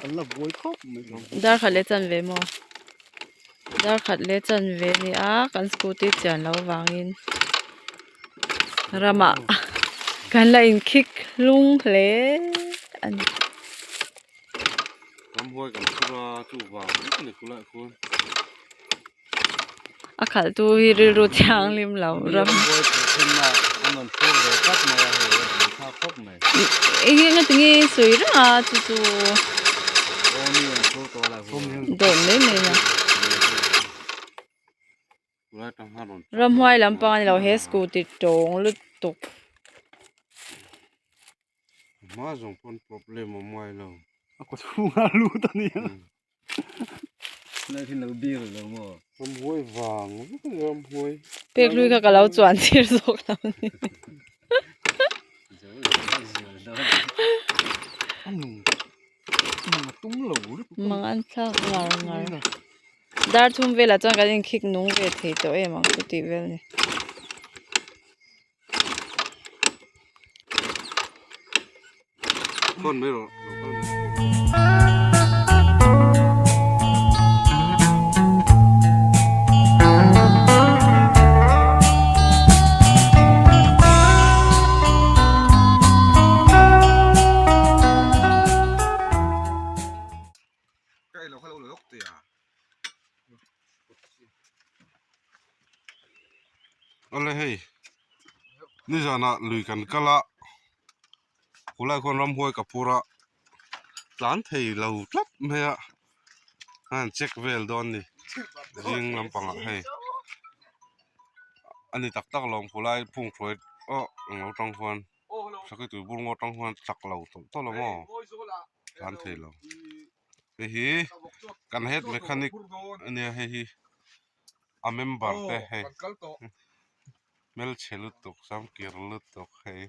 Kan la buai khawp mai. Dar khat leh chanve maw? Dar khat leh chanve a ni a, kan scooty chian loh avangin ramah kan la inkhik hlung hle a ni. Ramhuai kan phur a chuvang vek a ni khulaiah khuan. A khalh tu hi rilru thianghlim lo ram. Eng eng ati nge sawi reng a chu chu dawt mai mai a ramhuai lampang a ni lo he scooty tawng lutuk. Hma zawng pawn problem a awm ngai lo. A kaw chhunga lut a nia. Ramhuai vang vek a ni ramhuai. Pek hlui kha ka lo chuan tir zawk lo a ni. Mang an thlak ngar ngar. Dar thum velah chuan kan inkhik nung ve thei tawh em ang chu tih vel a ni. Khawn mai rawh lo kal mai. Awle hei nizanah lui kan kal a khulai khuan ramhuai ka phur a tlan thei lo tlat mai a a han check vel dawn a ni zing lampangah hei a ni tak tak lo khulai phung hruai aw englo tang khuan sakawr bur ngaw tang khuan chak lo tawlh tawlh a maw tlan thei lo. Hei hi kan head mechanic ania hei hi a member te hei hmelchhe lutuk samkir lutuk hei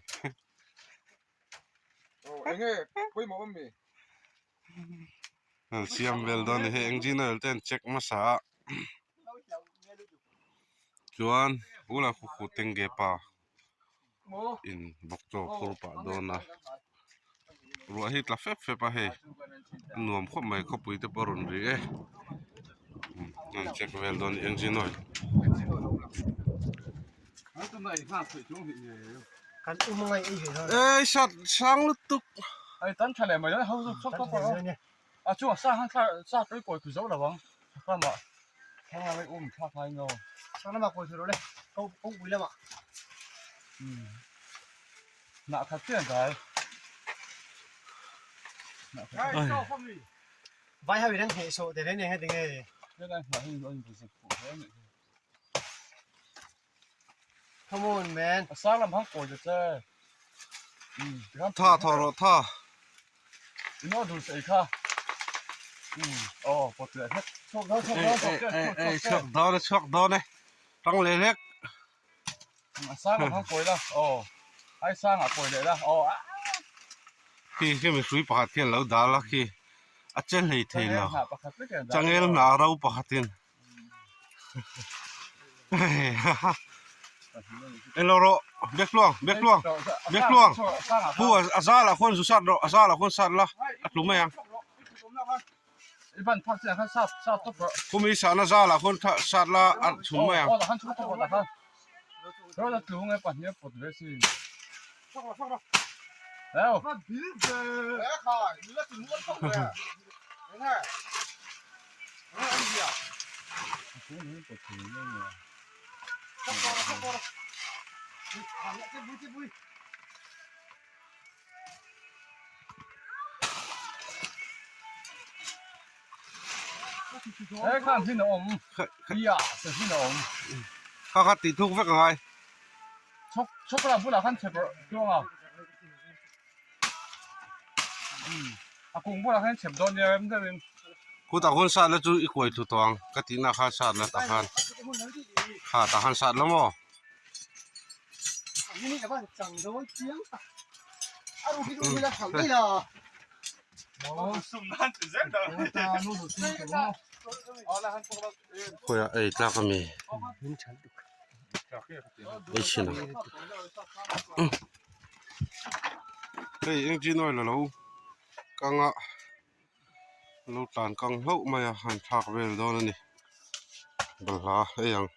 an siam vel dawn a ni hei engine oil te an check hmasa a chuan bulah khu khu tengge pa in bawk chaw phur pah dawn a ruah hi tla fep fep a hei a nuam khawp mai khawpui te pawh a rawn ri e an check vel dawn a ni engine oil. Ei sat sang lutuk. Tha thaw rawh tha. Ei chhuak dawn e chhuak dawn e tang leh hlek. Khi khi mihrui pakhat khian lo dal a khi a che hlei thei lo changel hnah ro pakhatin. Elo rawh bek tluang bek tluang bek tluang pu a zalah khuan zu sat rawh a zalah khuan sat la a tlu mai ang khumi sahna zalah khuan sat la a chhum mai ang. Kha kha tih thuk vek a ngai. Khutah khuan sat la chu i kuai thlu tawh ang ka tihna kha sat la tah khan kha tah khan sat la maw. Khawiah ei tlak a mi ei chhin ang hei engine oil a lo kang a. Lo tlan kang hlauh mai a han thlak vel dawn a ni balhla hei ang.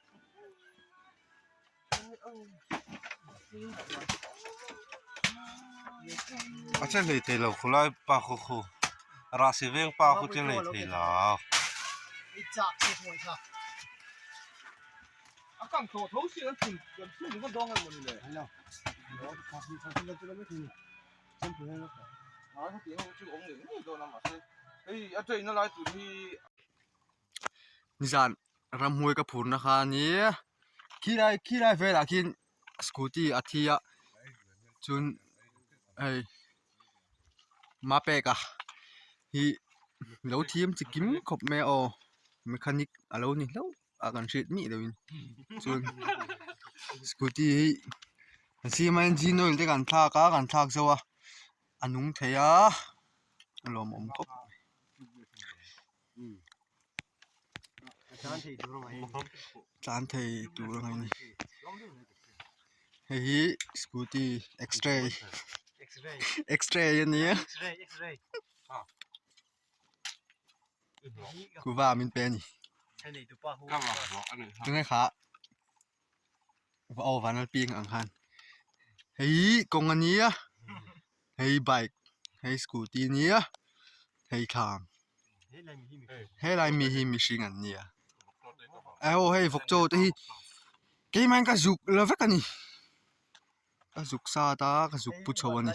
A che hlei thei lo khulai pa khu khu rahsi veng pa khu che hlei thei lo. Nizan ramhnuai ka phurna kha a ni khilai khilai velah khian scooty a thi a chuan hei mapek a hi lo thiam chi kim khawp mai a aw mechanic a lo ni hlauh a kan hriat miah loh in chuan scooty hi an siam a engine oil te kan thlak a kan thlak zo a a nung thei a a lawmawm khawp mai. Tlan thei tur a ni hei hi scooty x-ray x-ray a nia kuhva min pe a ni tunge kha aw vanlalpiang ang khan hei kawng a nia hei bike hei scooty a nia hei thlam helai mi hi mihring an nia aw hei vawk chaw te hi keimah hian ka zuk la vek a ni ka zuk sat a ka zuk pu chho a ni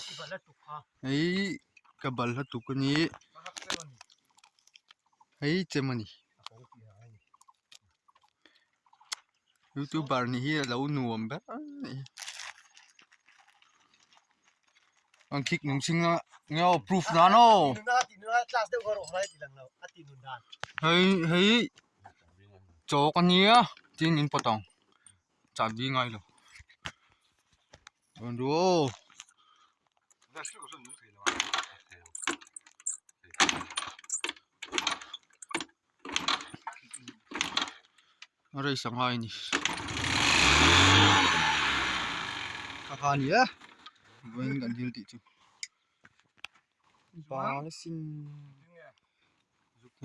hei ka balhla tuk a ni hei chem a ni. Youtuber nih hi a lo nuam ber a ni an khik nung chhing a nge aw proof nan aw hei hei chawk a nia tin in pawt ang chahbi ngai lo rawn ru aw. A race a ngai a ni ka ha ni e vawiin kan thil tih chu bang sin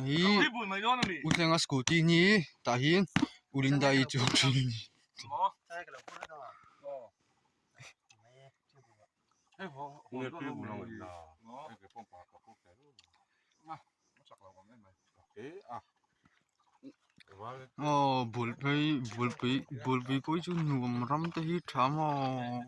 hei u thlenga scooty hi tah hian u Linda-i chu a ṭhin a ni. Aw bulpui bulpui bulpui pawh hi chu nuam ram te hi tha maw.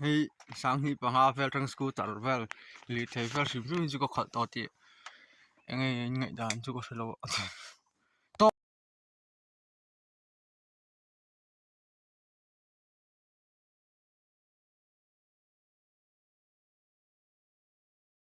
Hei sanghnih panga vel atang scooter vel lirthei vel hrim hrim hi chu ka khalh tawh tih eng nge in ngaihdan chu ka hre lo a.